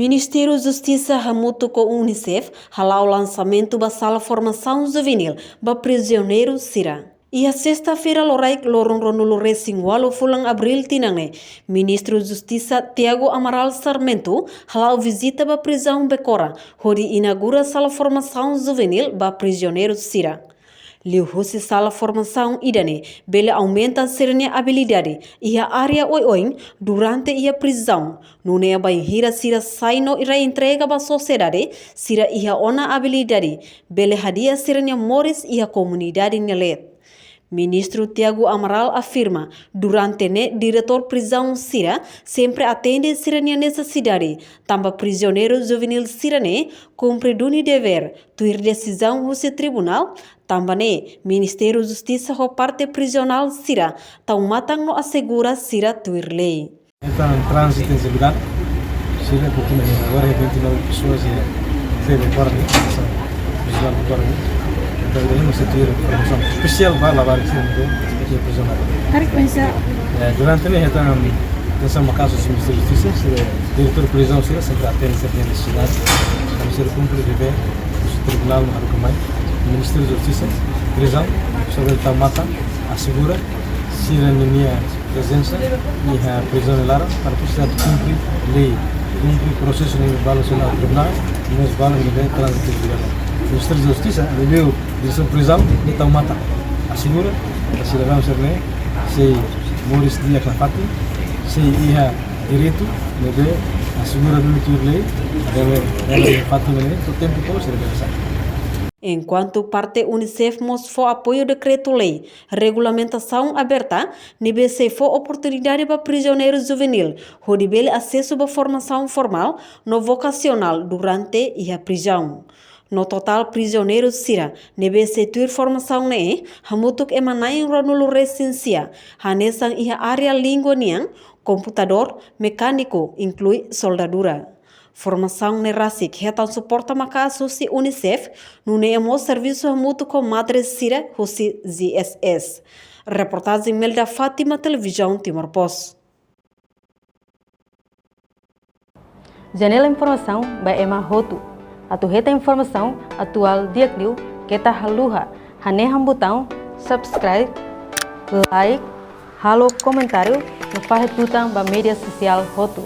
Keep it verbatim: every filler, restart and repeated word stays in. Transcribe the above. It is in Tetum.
Ministériu Justisa hamutuk ho UNICEF hala'o lansamentu ba sala formasaun juvenil ba prizioneiru sira. Iha sesta-feira loraik loron ruanulu-resin-ualu fulan Abríl tinan ne'e, Ministru Justisa Tiago Amaral Sarmento hala'o vizita ba prizaun Becora, hodi inaugura sala formasaun juvenil ba prizioneiru sira. Liuhusi sala formasaun ida-ne'e bele aumenta sira-nia abilidade iha área oioin durante iha prizaun, nune'e bainhira sira sai no reentrega ba sosiedade, sira iha ona abilidade bele hadi'a sira-nia moris iha komunidade nia leet. Ministru Tiago Amaral afirma, durante ne'e diretór prizaun sira sempre atende sira-nia nesesidade, tanba prizioneiru juvenil sira-ne'e kumpre duni devér, tuir desizaun husi tribunál, tanba ne'e Ministériu Justisa ho parte prizionál sira tau matan no asegura sira tuir lei. Entaun, tránzitu inseguridade, sira porque agora é vinte e nove pessoas e teve agora, né, essa prisão agora, né. Entaun, ida-ne'e mós tuir formasaun espesiál ba labarik sira, né, e prisioneiru. Karik pensa. Eh, durante ne'e, entaun, atensaun maka'as husi Ministériu Justisa, sira, diretór prizaun sira sempre atende sira-nia nesesidade, tanba sira kumpre devér husi tribunál no haruka mai. Ministériu Justisa, prizaun, sobre tau matan, asegura sira-nia prezensa iha prizaun nia laran, para sira kumpre lei, kumpre prosesu ne'ebé balu sira iha tribunál, no mós balu ne'ebé tránzitu inseguridade. Ministériu Justisa, liuliu diresaun prizaun, nia tau matan, asegura, para sira-nia sira-ne'e sei moris di'ak iha fatin, sei iha direitu ne'ebé asegura duni tuir lei, ne'ebé, ne'ebé iha fatin ne'e, to'o tempu to'o sira bele sai. Enkuantu parte UNICEF mós fó apoiu dekretu-lei regulamentasaun aberta, ne'ebé sei fó oportunidade ba prizioneiru juvenil hodi bele asesu ba formasaun formál no vokasionál durante iha prizaun. No totál prizioneiru sira ne'ebé sei tuir formasaun ne'e hamutuk ema na'in ruanulu-resin-sia, hanesan iha área língua nian, komputadór, mekániku, inklui soldadura. Formasaun ne'e rasik hetan suporta maka'as husi UNICEF, nune'e mós servisu hamutuk ho madre sira husi G S S. Reportajen Melda Fátima, Televizaun Timor Post. Janela informasaun ba ema hotu. Atu hetan informasaun atuál di'ak liu, keta haluha hanehan butaun subscribe, like, halo komentáriu, no fahe tutan ba média sosiál hotu.